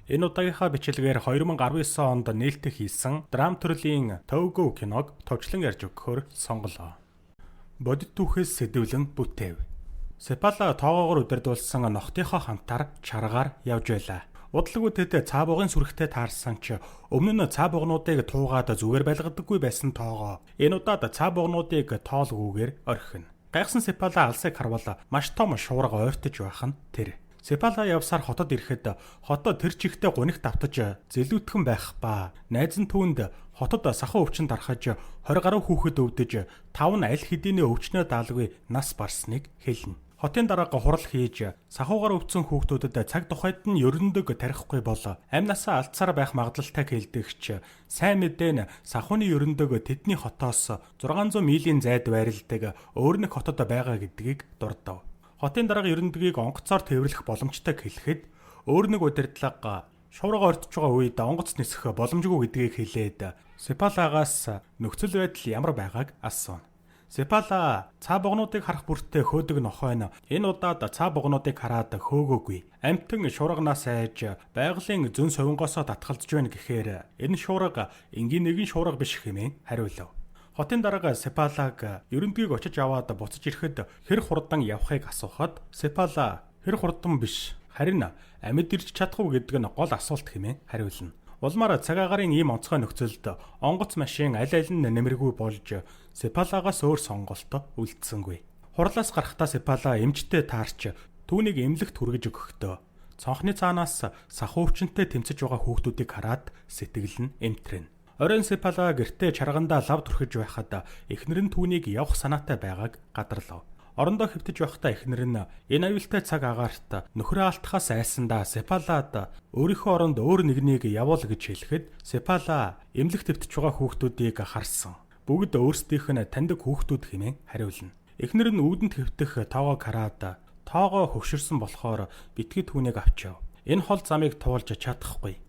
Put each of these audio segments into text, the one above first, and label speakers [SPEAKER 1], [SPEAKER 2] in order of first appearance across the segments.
[SPEAKER 1] Энэ удаагийнхаа бичлэгээр 2019 онд нээлттэй хийсэн драм төрлийн Togo киног товчлон ярьж өгөхөөр сонголоо. Бодит түүхээс сэдэвлэн бүтээв. Сепала тоогоогоор удирдуулсан нохтынхоо хамтаар чаргаар явж байлаа. Удалгүй тэд цаа бугын сүрхтэй таарсан ч өмнө нь цаа бугнуудыг туугаад зүгээр байлгадаггүй байсан тоогоо энэ удаад цаа бугнуудыг тоолгүйгээр орхино. Гайхсан Сепала алсыг харвал маш том шуурга ойртож байх нь тэр. Сепала явсаар хотод ирэхэд хотоо тэр чигтээ гунигт автаж зэлүүтгэн байх ба найз нь түүнд хотод сахуу өвчин дархаж 20 гаруй хүүхэд өвдөж 5 нь аль хэдийнэ өвчнөө даалгүй нас барсныг хэлнэ. Хотын дарга хурал хийж сахуугаар өвдсөн хүүхдүүдэд цаг тухайд нь ерөндөг тарихгүй бол амь насаа алдсаар байх магадлалтай хэлдэгч сайн мэдээ нь сахууны ерөндөг тэдний хотоос 600 милийн зайд байрладаг өөр нэг хотод байгаа гэдгийг дурдав. Хотын дарга ерөндгийг онгоцоор тээвэрлэх боломжтой хэлэхэд өөр нэг удирдлага шуурга ордож байгаа үед онгоц нисэх боломжгүй гэдгийг хэлээд Сепалагаас нөхцөл байдал ямар байгааг асууна. Сепала цаа бугнуудыг харах бүртээ хөөдөг нохой нь энэ удаад цаа бугнуудыг хараад хөөгөөгүй. Амьтан шуурганаас айж байгалийн зөн совингоосоо татгалзаж байна гэхээр энэ шуурга энгийн нэгэн шуурга биш хэмээн хариулав. Хотын дарга Сепалаг ерөндгийг очиж аваад буцаж ирэхэд хэр хурдан явахыг асуухад Сепала хэр хурдан биш харин амьд ирж чадах уу гэдэг нь гол асуулт хэмээн хариулна. Улмаар цаг агаарын ийм онцгой нөхцөлд онгоц машин аль аль нь нэмэргүй болж Сепалагаас өөр сонголт үлдсэнгүй. Хурлаас гарахдаа Сепала эмчтэй таарч түүнийг эмнэлэгт хүргэж өгөхдөө цонхны цаанаас сахуу өвчнөд тэмцэж байгаа хүүхдүүдийг хараад сэтгэл нь эмтрэнэ. Оройн Сепала гэртээ чаргандаа лав түрхэж байхад эхнэр нь түүнийг явах санаатай байгааг гадарлав. Орондоо хэвтэж байхдаа эхнэр нь энэ аюултай цаг агаарт нөхрөө алдахаас айсандаа Сепалад өөрийнхөө оронд өөр нэгнийг явуул гэж хэлэхэд Сепала эмнэлэгт хэвтэж байгаа хүүхдүүдийг харсан. Бүгд өөрсдийнх нь таньдаг хүүхдүүд хэмээн хариулна. Эхнэр нь үүдэнд хэвтэх тоогоог хараад тоогоо хөвшөрсөн болохоор битгий түүнийг авчив. Энэ хол замыг туулж чадахгүй.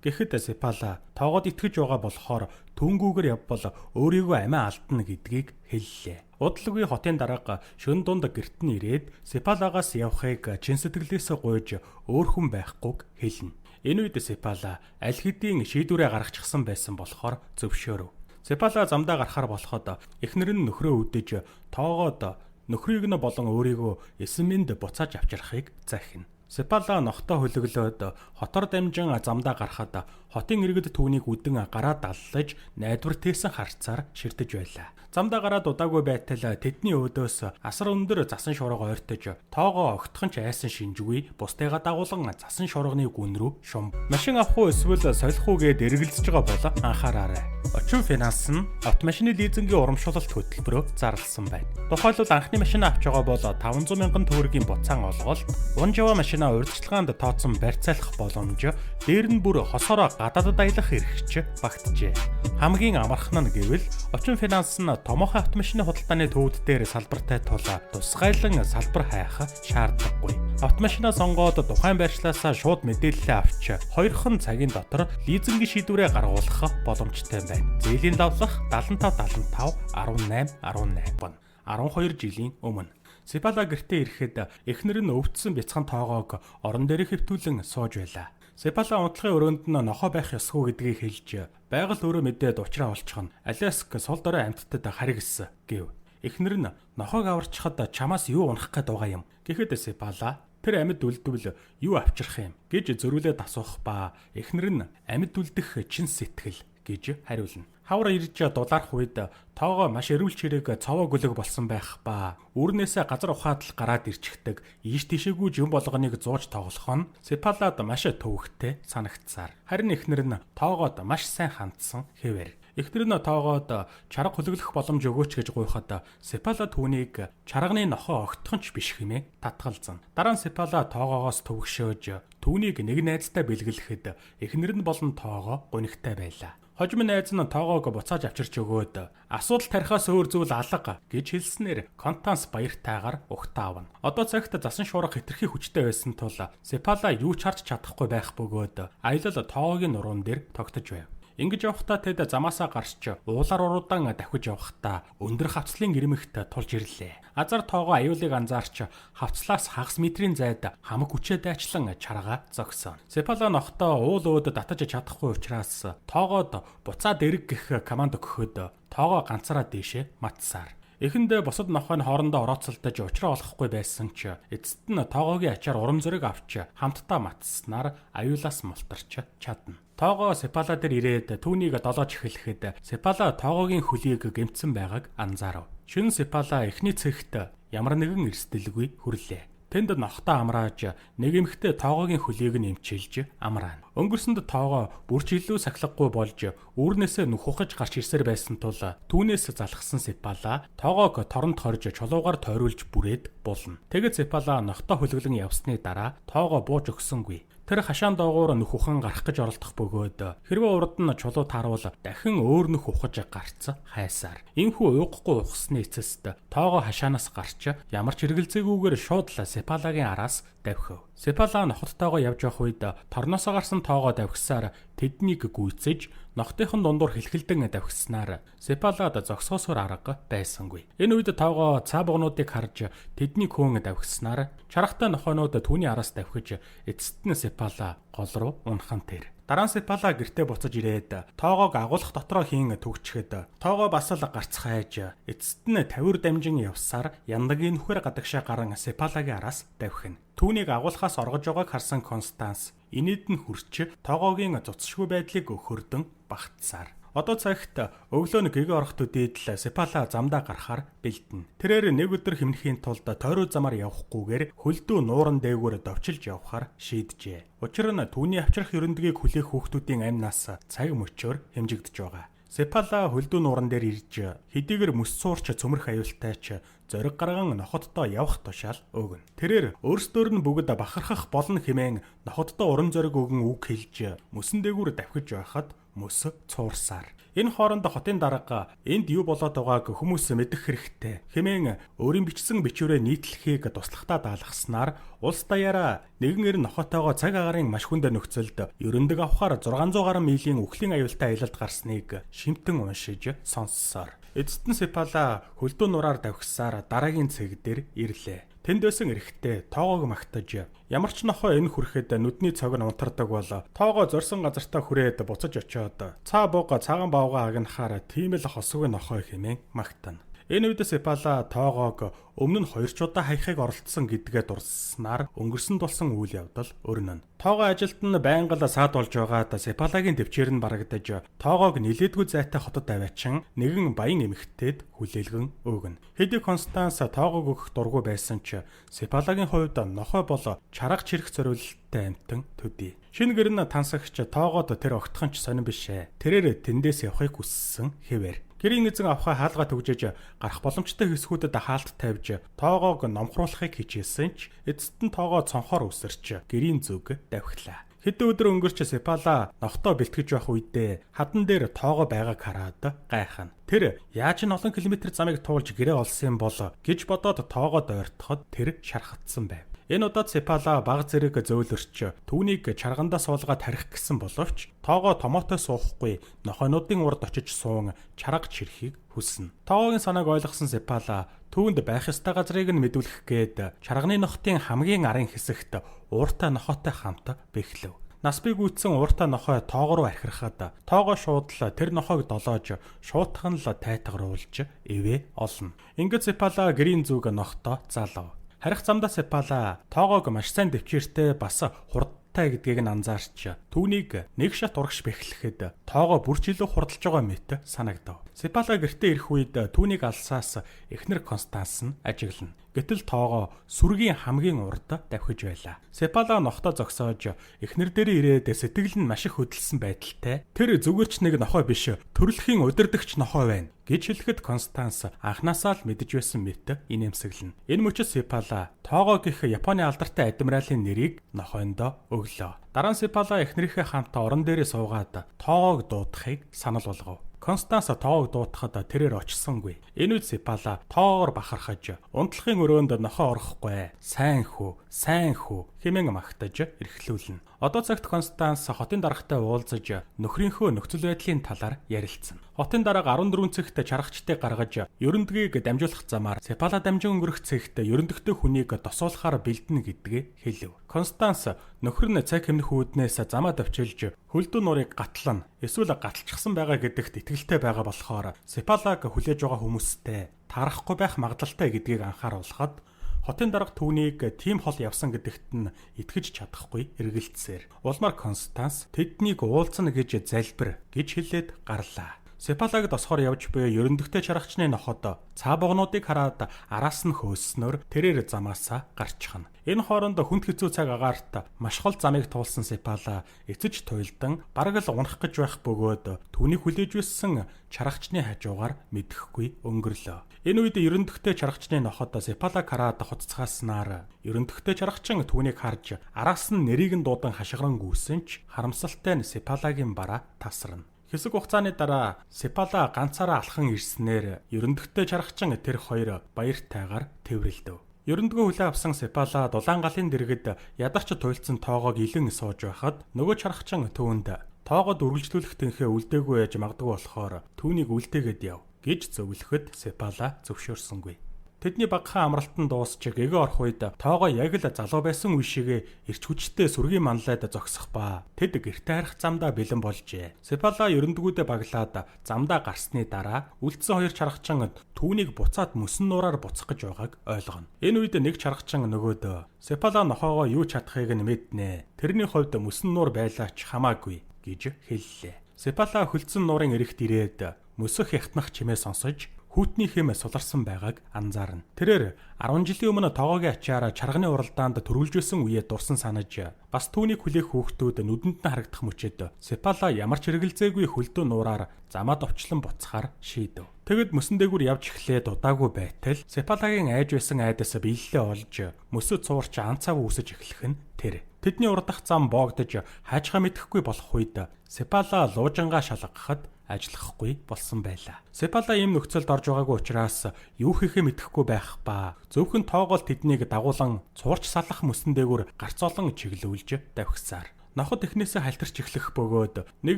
[SPEAKER 1] Гэхэд Сепала тоогоод итгэж байгаа болохоор түүнгүүгээр явбал өөрийгөө амиа алдна гэдгийг хэллээ. Удалгүй хотын дарга шөнө дунд гэрт нь ирээд Сепалагаас явахыг чин сэтгэлээсээ гуйж өөр хүн байхгүйг хэлнэ. Энэ үед Сепала аль хэдийн шийдвэрээ гаргачихсан байсан болохоор зөвшөөрөв. Сепала замдаа гарахаар болоход эхнэр нь нөхрөө үдэж тоогоод нөхрийг нь болон өөрийгөө эсэмэнд буцааж авчрахыг захина. Сепала нохтой хөлөглөөд хотоор дамжин замдаа гарахад хотын иргэд түүнийг үдэн гараа даллаж найдвар тээсэн харцаар ширтэж байлаа. Замдаа гараад удаагүй байтал тэдний өөдөөс асар өндөр засан шуурга ойртож тоогоо огтхон ч айсан шинжгүй бусдыгаа дагуулan засан шуурганы гүн рүү шум. Машин авах уу эсвэл солих уу гэд эргэлзэж байгаа бол анхаараарай. Очин финанс нь автомашины лизингийн урамшуулалт хөтөлбөрөөр зарласан байна. Тухайлбал анхны машин авч байгаа бол 500 мянган төгрөгийн буцаан олголт, унжава машина урьдчилгаанд тооцсон барьцаалах боломж, дээр нь бүр хосоороо гадаадад аялах эрх ч багтжээ. Хамгийн амархан нь гэвэл Очин финанс нь томоохон автомашины худалдааны төвүүд дээр салбартай тул тусгайлан салбар хайх шаардлагагүй. Автомашина сонгоод тухайн байршлаасаа шууд мэдээлэлээ авч 2хан цагийн дотор лизингийн шийдвэрээ гаргуулах боломжтой байна. Зээлийн давлах 75 75 18 18. 12 жилийн өмнө Сепала гэртээ ирэхэд эхнэр нь өвдсөн бяцхан тоогоог орон дээр хэвтүүлэн сууж байлаа. Сепала унтлахын өрөөнд нь нохой байх ёсгүй гэдгийг хэлж байгаль өөрөө мэдээд учраа олчихно. Аляск сул дорой амьтдад харигс гэв. Эхнэр нь нохойг аварчхад чамаас юу унах гээд байгаа юм. Гэхэд Сепала тэр амьд үлдвэл юу авчрах юм гэж зөрүүлээд асуух ба эхнэр нь амьд үлдэх чин сэтгэл гэж хариулна. Хавар ирж дулаарх үед тоогоо маш эрүүл чирэг цовоо гөлөг болсон байх ба үүрнээсээ газар ухаад л гараад ирчихдэг ийш тийшээгүй жин болгоныг зууж тоглох нь Сепалад маш төвөгтэй санагдсаар. Харин эхнэр нь тоогоод маш сайн хандсан хэвээр. Эхнэр нь тоогоод чарга хөлөглөх боломж өгөөч гэж гуйхад Сепала түүнийг чарганы нохой огтхон ч биш хэмээн татгалзана. Дараа нь Сепала тоогоогоос төвөгшөөж түүнийг нэг найзтай бэлгэлэхэд эхнэр нь болон тоогоо гунигтай байлаа. Хожим найз нь тоогоог буцааж авчирч өгөөд асуудал тарихаас өөр зүйл алга гэж хэлснээр Контанс баяртайгаар угтаа авна. Одоо цагт засан шуурга хэтэрхий хүчтэй байсан тул Сепала юу ч харж чадахгүй байх бөгөөд аялал тоогоогийн нуруунд дээр тогтож байв. Ингэж явхдаа тэд замаасаа гарч уулаар уруудан давхиж явхдаа өндөр хавцлын ирмэгт тулж ирлээ. Азар тоогоо аюулыг анзаарч хавцлаас хагас метрийн зайд хамаг хүчээ дайчлан чаргаа зогсоо. Сепала нохтой уул өөд татаж чадахгүй учраас тоогоод буцаад эрг гэх команд өгөхөд тоогоо ганцаараа дээшээ матсаар. Эхэндээ бусад нохой нь хоорондоо орооцолдож учраа олохгүй байсан ч эцэст нь тоогоогийн ачаар урам зориг авч хамтдаа матснаар аюулаас мултарч чадна. Тоогоо Сепала дээр ирээд түүнийг долоож эхлэхэд Сепала тоогоогийн хөлийг гэмтсэн байгааг анзаарав. Шүн Сепала эхний цэгт ямар нэгэн эрсдэлгүй хүрлээ. Тэнд нохтой амрааж нэг эмэгтэй тоогоогийн хөлийг нь эмчилж амраана. Өнгөрсөнд тоогоо бүрч илүү сахилгагүй болж үүрнээсээ нүх ухаж гарч ирсээр байсан тул түүнээс залхсан Сепала тоогоог торонд хорж чулуугаар тойруулж бүрээд булна. Тэгээд Сепала нохтой хөлөглөн явсны дараа тоогоо бууж өгсөнгүй. Тэр хашаан доогуур нүх ухан гарах гэж оролдох бөгөөд хэрвээ урд нь чулуу тааруул дахин өөр нүх ухаж гарц хайсаар. Иймхүү уугахгүй ухсны эцэст тоогоо хашаанаас гарч ямар ч эргэлзээгүйгээр шууд л Сепалагийн араас давхив. Сепала нохоттойгоо явж явах үед торноосоо гарсан тоогоо давхисаар тэднийг гүйцэж нохтынхон дундуур хэлхэлдэн давхиснаар Сепалад зогсоосоор арга байсангүй. Энэ үед тоогоо цаа бугнуудыг харж тэднийг хөөн давхиснаар чаргатай нохойнууд түүний араас давхиж эцэст нь Сепала гол руу унахан тэр. Дараа нь Сепала гэртээ буцаж ирээд тоогоог агуулах дотроо хийн түгчхэд тоогоо бас л гарц хайж эцэст нь тавиур дамжин явсаар яндагийн нүхээр гадагшаа гаран Сепалагийн араас давхина. Түүнийг агуулхаас оргож байгааг харсан Констанс инээд нь хүрч тоогоогийн цуцшгүй байдлыг хөрдөн багтсаар. Одоо цагт өглөө нь гэгээ орох төдийд л Сепала замдаа гарахаар бэлдэнэ. Тэрээр нэг өдөр хэмнэхийн тулд тойруу замаар явахгүйгээр хөлдөө нууран дээгүүр довчилж явахаар шийджээ. Учир нь түүний авчрах ерөндгийг хүлээх хүүхдүүдийн амнаас цаг мөчөөр хэмжигдэж байгаа. Сепала хөлдөө нууран дээр ирж хэдийгээр мөс цуурч цөмрөх аюултай ч зориг гарган нохотдоо явах тушаал өгнө. Тэрээр өөрсдөөр нь бүгд бахархах болно хэмээн нохотдоо урам зориг өгөн үг хэлж мөсөн дээгүүр давхиж байхад мөс цуурсаар. Энэ хооронд хотын дарга энд юу болоод байгааг хүмүүс мэдэх хэрэгтэй хэмээн өөрийн бичсэн бичвэрээ нийтлэхийг туслахтаа даалгаснаар улс даяараа нэгэн эр нохотойгоо цаг агаарын маш хүнд нөхцөлд ерөндөг авахаар 600 гаруй милийн үхлийн аюултай аялалд гарсныг шимтэн уншиж сонссоор. Эцэст нь Сепала хөлдөө нураар давхисаар дараагийн цэг дээр ирлээ. Тэнд байсан эрэхтэй тоогоог магтаж ямар ч нохой энэ хүрэхэд нүдний цог нь унтардаг бол тоогоо зорьсон газартаа хүрээд буцаж очиод цаа бууга цагаан баавгай агнахаар тийм л хосгүй нохой хэмээн магтана. Энэ үед Сепала тоогоог өмнө нь 2 ч удаа хаяхыг оролдсон гэдгээ дурсснаар өнгөрсөн тулсан үйл явдал өрнөн. Тоогоо ажилд нь байнга л саад болж байгаад Сепалагийн төвчээр нь барагдаж тоогоог нилээдгүй зайтай хотод аваачин нэгэн баян эмэгтэйд хүлээлгэн өгнө. Хэдий Констанс тоогоог өгөх дургүй байсан ч Сепалагийн хувьд нохой бол чарга чирэх зориулалттай амьтан төдий. Шинэ гэр нь тансагч тоогоод тэр огтхон ч сонин биш ээ. Тэрээр тэндээс явахыг хүссэн хэвээр. Гэрийн эзэн авахаа хаалгаа түгжээж гарах боломжтой хэсгүүдэд хаалт тавьж тоогоог номхруулахыг хичээсэн ч эцэст нь тоогоо цонхоор үсэрч гэрийн зүг давхилаа. Хэдэн өдөр өнгөрч Сепала нохтоо бэлтгэж байх үедээ хадан дээр тоогоо байгааг хараад гайхна. Тэр яаж н олон километр замыг туулж гэрээ олсон юм бол гэж бодоод тоогоод ойртоход тэр шархагдсан байв. Энэ удаад Сепала баг зэрэг зөөлөрч түүнийг чаргандаа суулгаад харих гэсэн боловч тоогоо томоотой суухгүй нохойнуудын урд очиж суун чарга чирхийг хүснэ. Тоогоогийн санааг ойлгосон Сепала түүнд байх ёстой газрыг нь мэдүүлэх гээд чарганы нохтын хамгийн арын хэсэгт ууртай нохойтой хамт бэхлэв. Нас бий гүйцсэн ууртай нохой тоогоо руу архирахад тоогоо шууд л тэр нохойг долоож шуутхан л тайтгаруулж ивэ олно. Ингээд Сепала гэрийн зүг нохтой залав. Харих замдаа Сепала тоогоог маш сайн дэвчээртэй бас хурдтай гэдгийг нь анзаарч түүнийг нэг шат урагш бэхлэхэд тоогоо бүрч илүү хурдалж байгаа мэт санагдав. Сепала гэртээ ирэх үед түүнийг алсаас эхнэр Констанс нь ажиглана. Гэтэл тоогоо сүргийн хамгийн урд давхиж байлаа. Сепала нохтой зогсоож эхнэр дээр ирээд сэтгэл нь маш их хөдөлсөн байдалтай. Тэр зүгээр ч нэг нохой биш, төрөлхийн удирдагч нохой байна гэж хэлэхэд Констанс анханасаа л мэдэж байсан мэт инээмсэглэнэ. Энэ мөчид Сепала тоогоо гэх Японы алдартай адмиралын нэрийг нохойндоо өглөө. Дараа нь Сепала эхнэрийнхээ хамт орон дээрээ суугаад тоогоог дуудахыг санал болгов. Констанс тоог дуутахад тэрээр очсонгүй. Энэ үед Сепала тоогоор бахархаж унтлахын өрөөнд нохоо орохгүй. Сайн хүү, сайн хүү хэмээн магтаж эрхлүүлнэ. Одоо цагт Констанс хотын даргатай уулзаж нөхрийнхөө нөхцөл байдлын талаар ярилцсан. Хотын дарга 14 цэгт чаргачдыг гаргаж ерөндгийг дамжуулах замаар Сепала дамжин өнгөрөх цэгт ерөндөгтэй хүнийг тосуулахаар бэлдэнэ гэдгээ хэлэв. Констанс нөхөр нь цаг хэмнэх үүднээс замаа давчилж хөлдөө нуурыг гатлана эсвэл гаталчихсан байгаа гэдэгт итгэлтэй байгаа болохоор Сепалаг хүлээж байгаа хүмүүстэй таарахгүй байх магадлалтай гэдгийг анхааруулхад хотын дарга түүнийг тийм хол явсан гэдэгт нь итгэж чадахгүй эргэлзсээр. Улмаар Констанс тэднийг уулзна гэж залбир гэж хэлээд гарлаа. Сепалаг досхоор явж буй ерөндөгтэй чаргачны ноход цаа богнуудыг хараад араас нь хөөснөөр тэрээр замаасаа гарчихна. Энэ хооронд хүнд хэцүү цаг агаарт маш хол замыг туулсан Сепала эцэж туйлдан бараг л унах гэж байх бөгөөд түүнийг хүлээж байсан чаргачны хажуугаар мэдэхгүй өнгөрлөө. Энэ үед ерөндөгтэй чаргачны ноход Сепалаг хараад хуцацгааснаар ерөндөгтэй чаргачин түүнийг харж араас нь нэрийг нь дуудан хашгиран гүйсэн ч харамсалтай нь Сепалагийн бараа тасарна. Хэсэг хугацааны дараа Сепала ганцаараа алхан ирснээр ерөндөгтэй чаргачин тэр хоёр баяртайгаар тэврэлдэв. Ерөндгөө хүлээн авсан Сепала дулаан галын дэргэд ядарч туйлдсан тоогоог илэн сууж байхад нөгөө чаргачин түүнд тоогод үргэлжлүүлэх тэнхээ үлдээгүй байж магадгүй болохоор түүнийг үлдээгээд яв гэж зөвлөхөд Сепала зөвшөөрсөнгүй. Тэдний багахан амралт нь дуусч гэгээ орох үед тоогоо яг л залуу байсан үе шигээ эрч хүчтэй сүргийн манлайд зогсох ба тэд гэрте харих замдаа бэлэн болжээ. Сепала ерөндгүүдээ баглаад замдаа гарсны дараа үлдсэн хоёр чаргачин түүнийг буцаад мөсөн нуураар буцах гэж байгааг ойлгоно. Энэ үед нэг чаргачин нөгөөдөө Сепала нохоогоо юу чадахыг нь мэднэ. Тэрний хувьд мөсөн нуур байлаа ч хамаагүй гэж хэллээ. Сепала хөлдсөн нуурын эрэгт ирээд мөсөх хятнах чимээ сонсож хүүтний хэм суларсан байгааг анзаарна. Тэрээр 10 жилийн өмнө тоогоогийн ачаараа чарганы уралдаанд төрүүлжсэн үеэ дурсан санаж бас түүнийг хүлээх хүүхдүүд нүдэнд нь харагдах мөчөд Сепала ямар ч хэрэгэлзээгүй хөлдөө нуураар замаад овчлон буцахаар шийдэв. Тэгэд мөсөн дээгүүр явж эхлээд удаагүй байтал Сепалагийн айж байсан айдас биелэлээ олж мөсө цуурч анцаав үүсэж эхлэх нь тэр. Тэдний урдах зам боогдож хайжхаа мэдэхгүй болох үед Сепала луужангаа шалгахад ажиллахгүй болсон байлаа. Сепала ийм нөхцөлд орж байгаагүй учраас юу хийхээ мэдэхгүй байх ба зөвхөн тоогоол тэднийг дагуулan цуурч салах мөсөн дээгүүр гарцоолон чиглүүлж давхисаар. Ноход эхнээсээ халтарч эхлэх бөгөөд нэг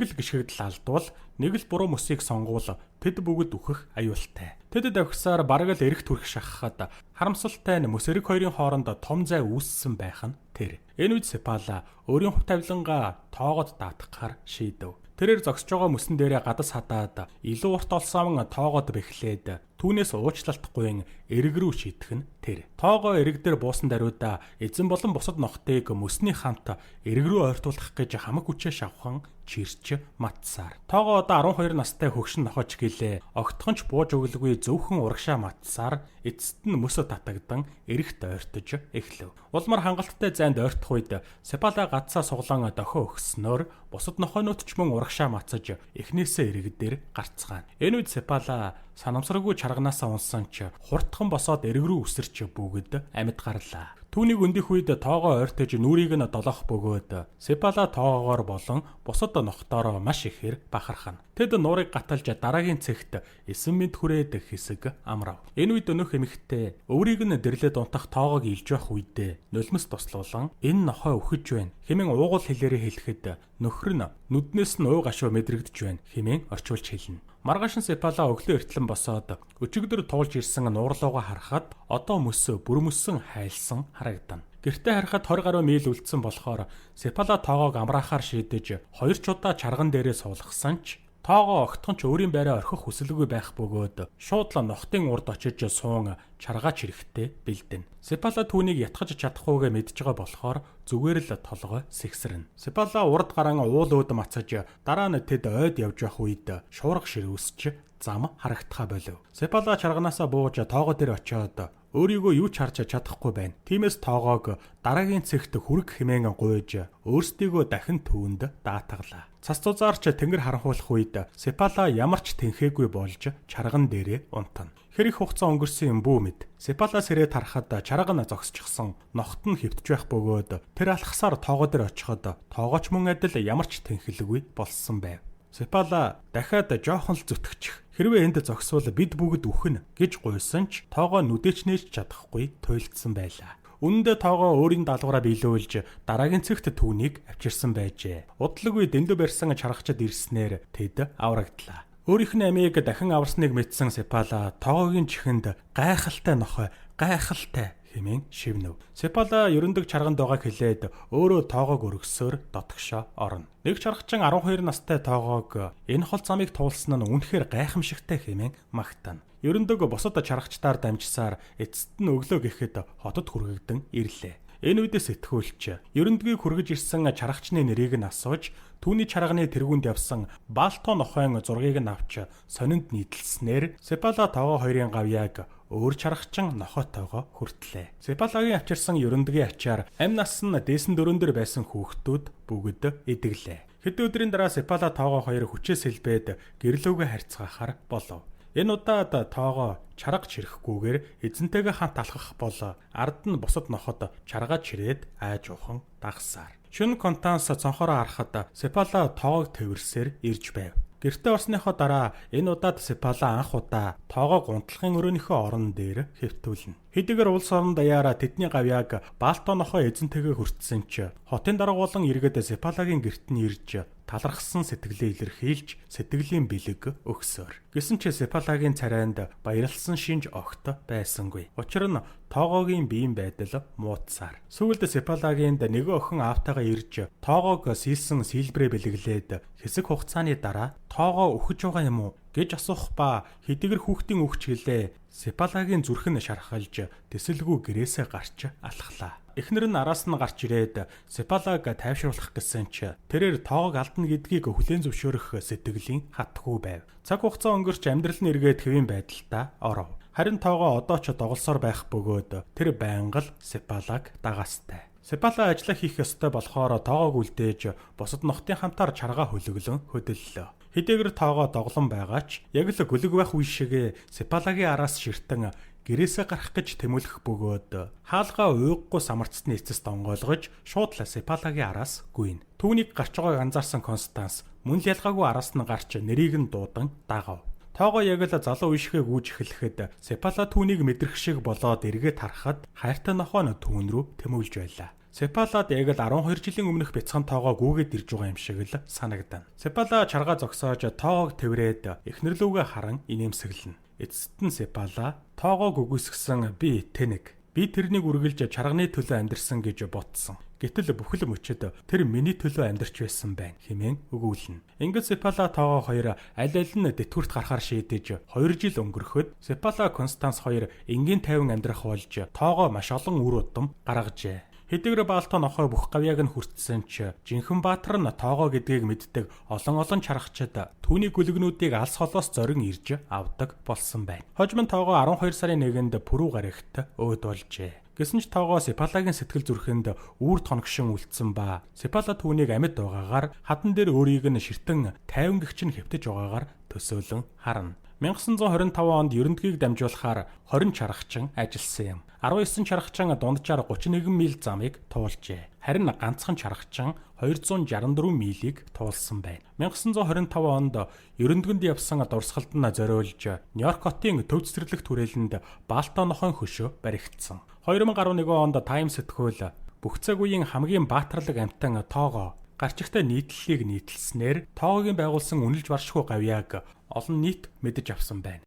[SPEAKER 1] л гიშгэгдэл алдвал нэг л буруу мөсийг сонгуул тэд бүгд үхэх аюултай. Тэд давхисаар бараг л эрэх төрх шахахад харамсалтай нь мөс эрэг хоёрын хооронд том зай үүссэн байх нь тэр. Энэ үед Сепала өөрийн хувь тавилангаа тоогод даатгахаар шийдэв. Тэрээр зогсож байгаа мөсөн дээрээ гадас хадаад илүү урт олсоон тоогоод бэхлээд түүнээс уучлалтгүй эрэг рүү шийдэх нь тэр. Тоогоо эрэг дээр буусан даруйда эзэн болон бусад нохтыг мөсний хамт эрэг рүү ойртуулах гэж хамаг хүчээ шавхан чирч матсаар. Тоогоо одоо 12 настай хөгшин нохоч гэлээ. Огтхон ч бууж өглгүй зөвхөн урагшаа матсаар эцэст нь мөсө татагдан эрэгт ойртож эхлэв. Улмаар хангалттай зайд ойртох үед Сепала гадсаа суглан дохио өгснөөр бусад нохойнууд ч мөн урагшаа мацаж эхнээсээ эрэг дээр гарцгаана. Энэ үед Сепала санамсаргүй чарганаасаа унсан ч хурдхан босоод эрэг рүү үсэрч бүгд амьд гарлаа. Түүнийг өндөх үед тоогоо ойртож нүрийг нь долоох бөгөөд Сепала тоогоогоор болон бусад нохтоороо маш ихээр бахархана. Тэд нуурыг гаталж дараагийн цэгт 9 мэд хүрээд хэсэг амрав. Энэ үед өнөх эмэгтэй өөрийг нь дэрлээд унтах тоогоог илж явах үедээ нулимс туслуулан энэ нохой үхэж байна хэмээн уугуул хэлээрээ хэлэхэд нөхөр нь нүднээс нь уу гашуу мэдрэгдэж байна хэмээн орчуулж хэлнэ. Маргааш нь Сепала өглөө эртлэн босоод өчигдөр туулж ирсэн нуурлуугаа харахад одоо мөсөө бүрмөссөн хайлсан харагдана. Гэртээ харахад 20 гаруй миль үлдсэн болохоор Сепала тоогоог амраахаар шийдэж хоёр ч удаа чарган дээрээ суулгасан ч тоогоо огтхон ч өөрийн байраа орхих хүсэлгүй байх бөгөөд шууд л нохтын урд очиж суун чаргаач хэрэгтэй бэлдэнэ. Сепала түүнийг ятгах чадахгүйгээ мэдж байгаа болохоор зүгээр л толгой сэгсэрнэ. Сепала урд гаран уул өөд мацаж дараа нь тэд ойд явж байх үед шуурга ширүүсч зам харагдахаа болив. Сепала чарганаасаа бууж тоогоо дээр очиод өөрийгөө юу ч харж чадахгүй байна. Тиймээс тоогоог дараагийн цэгт хүрг хэмээн гуйж өөрсдийгөө дахин түүнд даатгалаа. Цас зузаарч тэнгэр харанхуулах үед Сепала ямар ч тэнхээгүй болж чарган дээрээ унтана. Хэр их хугацаа өнгөрсөн юм бүү мэд. Сепала сэрээд харахад чарга нь зогсчихсон. Нохот нь хэвтэж байх бөгөөд тэр алхасаар тоогоо дээр очиход тоогооч мөн адил ямар ч тэнхэлгүй болсон байв. Сепала дахиад жоохон л зүтгэчих. Хэрвээ энд зогсвол бид бүгд үхнэ гэж гуйсан ч тоогоо нүдээч нээж чадахгүй туйлдсан байлаа. Үнэн дээр тоогоо өөрийн даалгавраа биелүүлж дараагийн цэгт түүнийг авчирсан байжээ. Удалгүй дэндүү барьсан чаргачид ирснээр тэд аврагдлаа. Өөрийнх нь амийг дахин аварсныг мэдсэн Сепала тоогоогийн чихэнд гайхалтай нохой, гайхалтай хэмээн шивнэв. Сепала ерөндөг чарганд байгааг хэлээд өөрөө тоогоог өргөсөөр дотгошоо орно. Нэг чаргачин 12 настай тоогоог энэ хол замыг туулсан нь үнэхээр гайхамшигтай хэмээн магтана. Ерөндөг бусад чаргачдаар дамжсаар эцэст нь өглөө гэхэд хотод хүргэгдэн ирлээ. Энэ үедээ сэтгүүлч ерөндгийг хүргэж ирсэн чаргачны нэрийг нь асууж түүний чарганы тэргуунд явсан Балто нохойн зургийг нь авч сонинд нийтэлснээр Сепала тоогоо хоёрын гавьяаг өөр чаргачин нохойтойгоо хүртлээ. Сепалагийн авчирсан ерөндгийн ачаар амь нас нь дээсэн дөрөн дээр байсан хүүхдүүд бүгд идэглээ. Хэдэн өдрийн дараа Сепала тоогоо хоёр хүчээс сэлбээд гэрлөөгөө харьцгаахаар болов. Энэ удаад тоогоо чарга чирэхгүйгээр эзэнтэйгээ хамт алхах бол ард нь бусад ноход чаргаа чирээд айж уухан дагсаар. Шөнө Констанс цонхороо харахад Сепала тоогоог тэвэрсээр ирж байв. Гэртээ орсныхоо дараа энэ удаад Сепала анх удаа тоогоо гунтлахын өрөөнийхөө орон дээр хэвтүүлнэ. Хэдийгээр улс орон даяараа тэдний гавьяаг Балто нохой эзэнтэйгээ хүртсэн ч хотын дарга болон иргэд Сепалагийн гэрт нь ирж талархсан сэтгэлээ илэрхийлж сэтгэлийн бэлэг өгсөөр. Гэсэн ч Сепалагийн царайнд баярлсан шинж огт байсангүй. Учир нь тоогоогийн биеийн байдал муутсаар. Сүүлд Сепалагинд нэгэн охин аавтайгаа ирж тоогоог сийлсэн сийлбрээ бэлэглээд хэсэг хугацааны дараа тоогоо үхэж байгаа юм уу гэж асуух ба хэдийгээр хүүхдийн үхч гэлээ Сепалагийн зүрх нь шархалж тэсэлгүй гэрээсээ гарч алхлаа. Эхнэр нь араас нь гарч ирээд Сепалаг тайвшруулах гэсэн ч тэрээр тоогоог алдна гэдгийг хүлээн зөвшөөрөх сэтгэлийн хатгүй байв. Цаг хугацаа өнгөрч амьдрал нь эргээд хэвийн байдалтай оров. Харин тоогоо одоо ч доголсоор байх бөгөөд тэр байнга л Сепалаг дагаастай. Сепала ажлаа хийх ёстой болохоор тоогоог үлдээж бусад нохтын хамтаар чаргаа хөлөглөн хөдөллөө. Хэдийгээр тоогоо доглон байгаа ч яг л гөлөг байх үе шигээ Сепалагийн араас ширтэн гэрээсээ гарах гэж тэмүүлэх бөгөөд хаалгаа уйггүй самарцсны эцэст онгойлгож шууд л Сепалагийн араас гүйнэ. Түүнийг гарч байгааг анзаарсан Констанс мөн л ялгаагүй араас нь гарч нэрийг нь дуудан дагав. Тоогоо яг л залуу үе шигээ гүйж эхлэхэд Сепала түүнийг мэдрэх шиг болоод эргээд харахад хайртай нохой нь түүн рүү тэмүүлж байлаа. Сепалад яг л 12 жилийн өмнөх бяцхан тоогоо гүйгээд ирж байгаа юм шиг л санагдана. Сепала чаргаа зогсоож тоогоог тэврээд эхнэр лүүгээ харан инээмсэглэнэ. Эцэст нь Сепала тоогоог үгүйсгэсэн би тэнэг. Би тэрнийг үргэлж чарганы төлөө амьдарсан гэж бодсон. Гэтэл бүхэл мөчөд тэр миний төлөө амьдарч байсан байна хэмээн өгүүлнэ. Ингээд Сепала тоогоо хоёр аль аль нь тэтгэврт гарахаар шийдэж 2 жил өнгөрөхөд Сепала Констанс хоёр энгийн тайван амьдрах болж тоогоо маш олон үр удам гаргажээ. Хэдийгээр Балто нохой бүх гавьяаг нь хүртсэн ч жинхэнэ баатар нь тоогоо гэдгийг мэддэг олон олон чаргачид түүний гүлгнүүдийг алс холоос зорин ирж авдаг болсон байна. Хожим нь тоогоо 12 сарын 1-нд Пүрүү гарагт өөд болжээ. Гэсэн ч тоогоо Сепалагийн сэтгэл зүрхэнд үүр тоногшин үлдсэн ба Сепала түүнийг амьд байгаагаар хадан дээр өөрийг нь ширтэн 50 гэгч нь хэвтэж байгаагаар төсөөлөн харна. 1925 онд ерөндгийг дамжуулахаар 20 чаргачин ажилласан юм. 19 чаргачин дунджаар 31 миль замыг туулжээ. Харин ганцхан чаргачин 264 милийг туулсан байна. 1925 онд ерөндгөнд явсан дурсгалд нь зориулж Нью-Йорк хотын төв цэцэрлэг түрээлэнд Балто нохойн хөшөө баригдсан. 2011 онд Time сэтгүүл бүх цаг үеийн хамгийн баатарлаг амьтан тоогоо гарчигтай нийтлэлийг нийтэлснээр тоогогийн байгуулсан үнэлж баршгүй гавьяаг олон нийт мэдэж авсан байна.